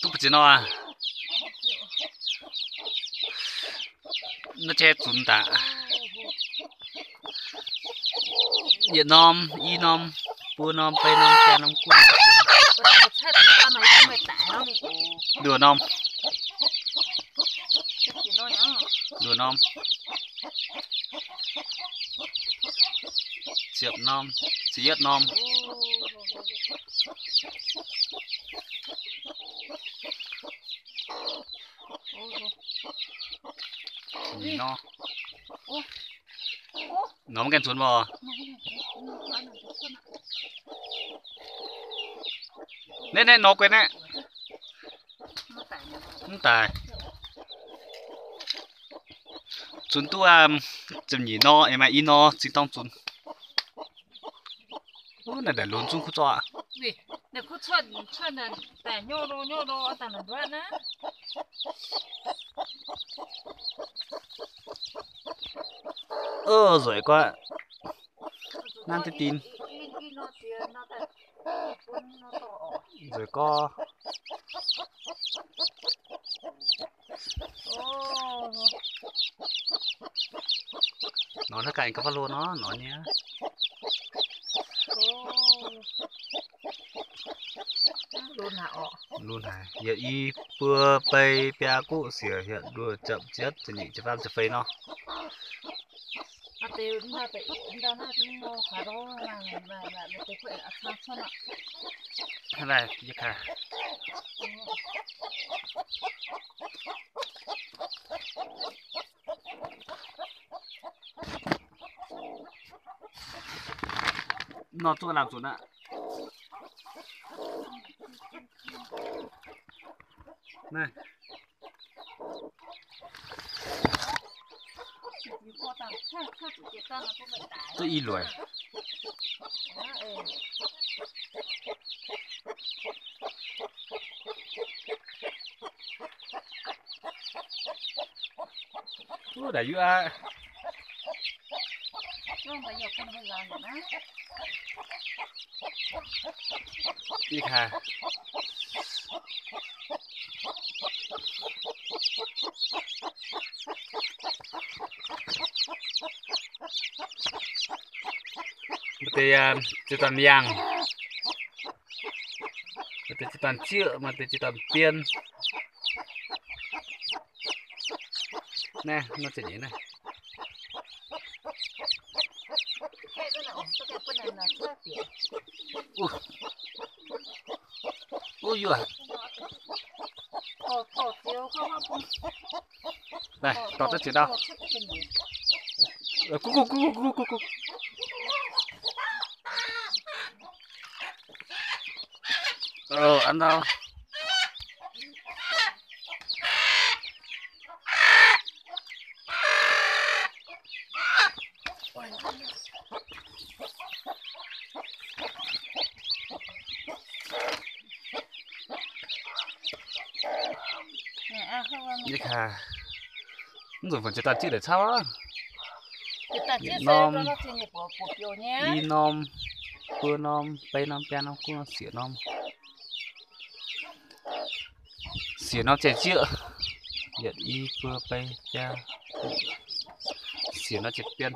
Duqv mbu'ziex norm aqv. Naaiv jai zunx daaih. Yietc norm, i norm, buo norm, bei norm, biaa norm, gu'norm, luoqc norm, luoqc norm, ziepc norm, ziepc yietv norm. Nor, nor mv gaengh zunx mbuo. Naaiv, naaiv nor guai naaiv. Mv daaih. Zunx duqv ziepc nyeic nor, aengx maaih i nor zingh dorng zunx. Naaiv daaih lunx zungv kuv zorqv aqv. Nzueic gorqv, nanv diqv din. Nzueic gorqv. Nor naaiv ganh gapv lo nor, nor nyei. Lunx haic, yietc i buo bei biaa guqv siec hietc luoqc ziepc ziepc nyeic ziepc faam ziepc feix nor. Nor zuqc lamh zunc aqv. Naaiv. Duqv i lueic. Wuov daaih yuov aqv. Ih kaa. Maaih deix ziex dorn yangh, maaih deix ziex dorn zieqv, maaih deix ziex dorn bien. Naaiv, nor ziex nyeic naaiv. Uv, yuoqv. Naaiv, dorh duqv ziex ndau. Guv guv guv guv guv guv. Ov, an ndau. Yie kaa, mv nzunc funx ziex dauh zieqv deix cauv aqv. Yietc norm, i norm, buo norm, bei norm, biaa norm, guv norm, siec norm. Siec norm ziex zieqv. Yietc, i, buo, bei, biaa, siec norm ziex bien.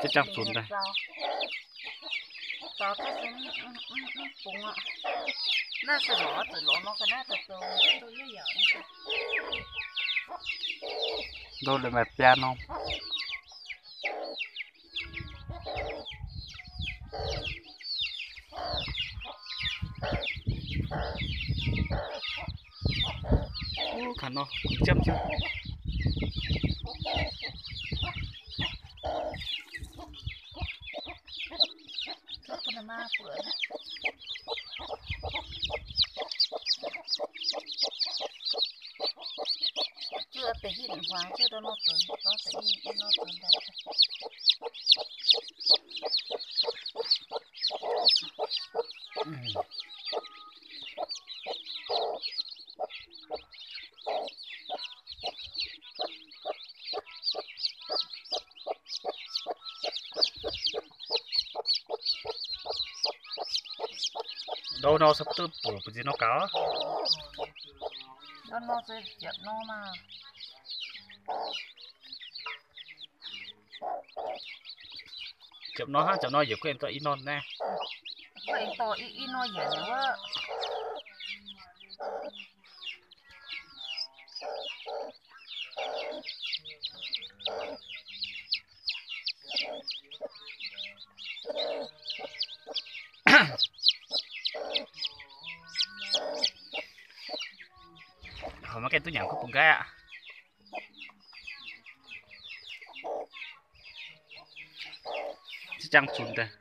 Jiex jangx zunc daaih. Ndau leiz maaih biaa norm. Wuov kangx nor, ziepv ziepv. Ndau nor se duqv buoc mbu'ziex nor gaux. Ndau nor se ziepc nor maah. Ziepc nor hnangv, ziepc nor yietc guei dorh i norm naaiv. Guei dorh i, i norm yietc wuov. Hov maiv gaengh duqv nyanc kuv bung nqaiv aqv. Ziex jangx zunc daaih.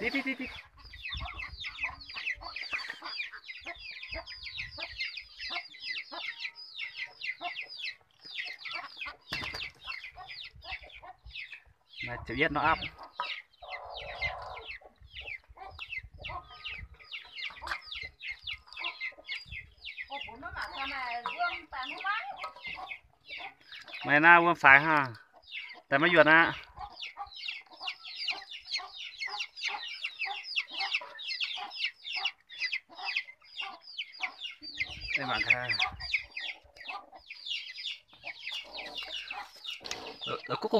Div, div, div, div. Naaiv ziepc yietv nor aapv. Meih naaiv wuom faix hnangv, daaih maiv yuonh aqv.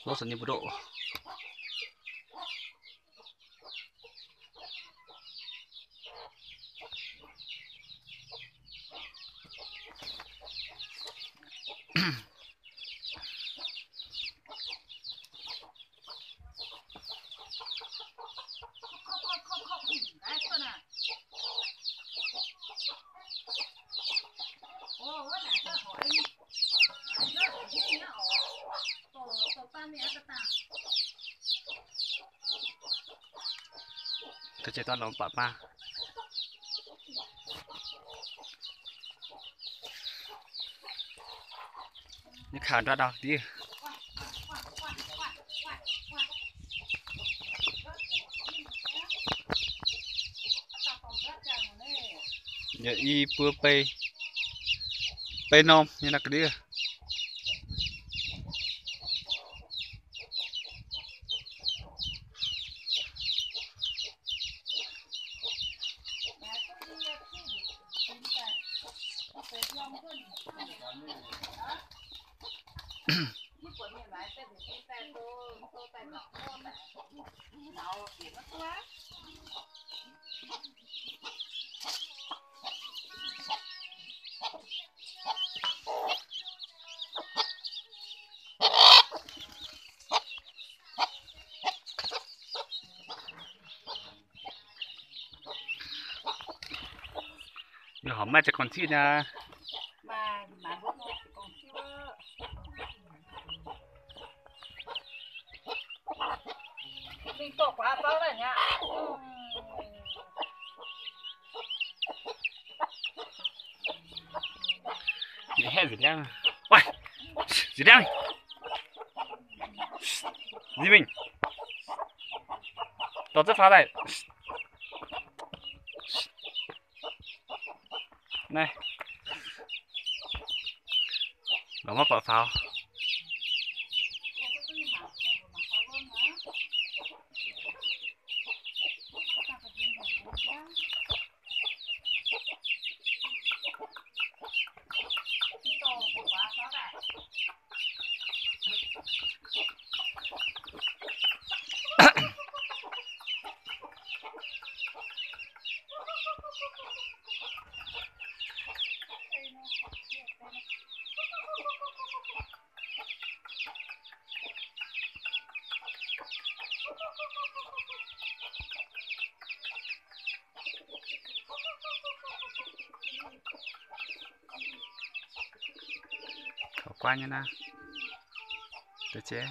Lov sou ninh mbuo ndoqv. Tov jiex daaih lorz baac maah. Nyei kaax ndortv ndau div. Yaac i buo bei, bei norm nyei naaiv ga'ndiev. Yie horpc maaih za'gengh ciqv naaiv. Ninh haeqv nziex liangv. Oi, nziex liangv. Nziex mingh. Dorh ziex faaux daaih. Naaiv. Lorz maiv buatc faaux. Taux guaav nyei naaiv. Deix jiex.